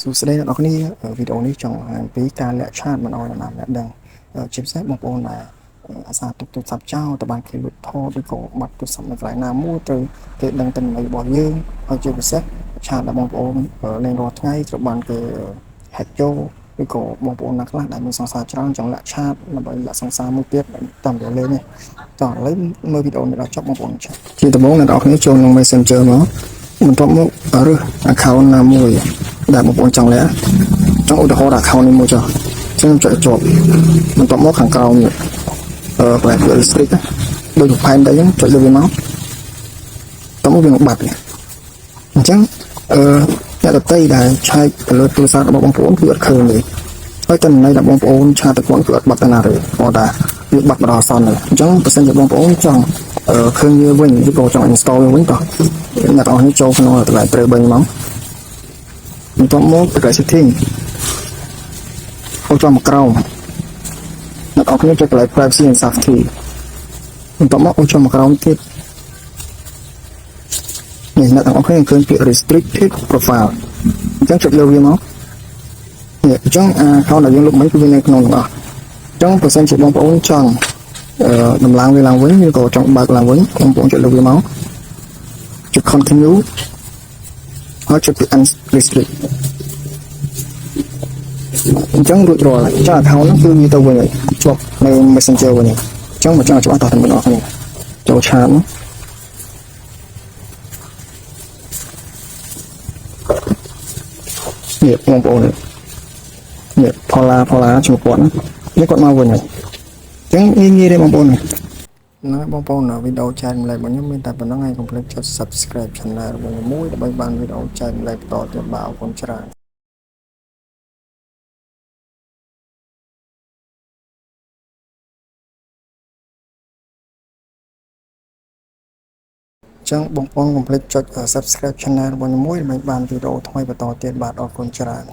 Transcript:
សួស្តីអ្នកនរគ្នាវីដេអូនេះចង់បង្ហាញពីការលាក់ chat មិនឲ្យនរណាម្នាក់ដឹងជាពិសេសបងប្អូនដែលអាសាទុកទូរស័ព្ទចោលទៅបានគេលួចថតឬក៏បាត់ទូរស័ព្ទនៅកន្លែងណាមួយត្រូវគេដឹងទិន្នន័យរបស់យើងហើយជាពិសេស chat ដែលបងប្អូនលេងរាល់ថ្ងៃត្រូវបានគេ hack ចូលឬក៏បងប្អូនណាខ្លះដែលមានសង្សារច្រើនចង់លាក់ chat ដើម្បីលាក់សង្សារមួយទៀតតាមរយៈលេងនេះតោះឥឡូវមើលវីដេអូនេះដល់ចប់បងប្អូនឆាជាដំបូងអ្នកនរគ្នាចូលក្នុង Messenger មកបន្ទាប់មករើស account ណាមួយដែលបងប្អូនចង់លាក់ចង់ឧទាហរណ៍ account នេះមួយចុះអញ្ចឹងចុចជាប់បន្ទាប់មកខាងក្រោមនេះកន្លែងពាក្យ restrict ដូចផែនទៅអញ្ចឹងចុចលើវាមកតោះមកវានឹងបាត់អញ្ចឹងអ្នកដតីដែលឆែកទៅលើទូរស័ព្ទរបស់បងប្អូនគឺអត់ឃើញទេហើយតន័យដែលបងប្អូន chat ទៅគាត់គឺអត់បាត់ទៅណាទេគាត់ថាវាបាត់បណ្ដោះអាសន្នទេអញ្ចឹងបើសិនជាបងប្អូនចង់ឃើញវាវិញឬក៏ចង់ install វាវិញតោះអ្នកទាំងអស់នេះចូលក្នុងកន្លែងត្រូវបីមកបន្ទាប់មកកន្លែង setting អូចូលមកក្រោមអ្នកទាំងអស់គ្នាចុចកន្លែង privacy and safety បន្ទាប់មកអូចូលមកក្រោមទៀតនេះអ្នកទាំងអស់គ្នាឃើញពាក្យ restricted profile អញ្ចឹងចុចលើវាមកនេះអញ្ចឹងអា account ដែលយើងលុបមិញគឺវានៅក្នុងទាំងអស់អញ្ចឹងបើសិនជាបងប្អូនចង់អឺដំឡើងវាឡើងវិញឬក៏ចង់បើកឡើងវិញបងប្អូនចុចលើវាមកចុច continue ហើយចុចពី unrestrict អញ្ចឹងរួចរាល់ហើយអញ្ចឹង account ហ្នឹងគឺវាទៅវិញហើយជាប់នៅ Messenger វិញហើយអញ្ចឹងមកចង់ច្បាស់តោះតែបងប្អូនគ្នាចូល chat មកនេះបងប្អូននេះនេះផល្លាផល្លាឈ្មោះគាត់នេះគាត់មកវិញហើយអញ្ចឹងងាយងាយទេបងប្អូនណាបងប្អូនវីដេអូចែករំលែករបស់ខ្ញុំមានតែប៉ុណ្្នឹងហើយកុំភ្លេចចុច Subscribe Channel របស់ខ្ញុំមួយដើម្បីបានវីដេអូចែករំលែកបន្តទៀតបាទអរគុណច្រើនចឹងបងប្អូនកុំភ្លេចចុច Subscribe Channel របស់ខ្ញុំមួយដើម្បីបានវីដេអូថ្មីបន្តទៀតបាទអរគុណច្រើន។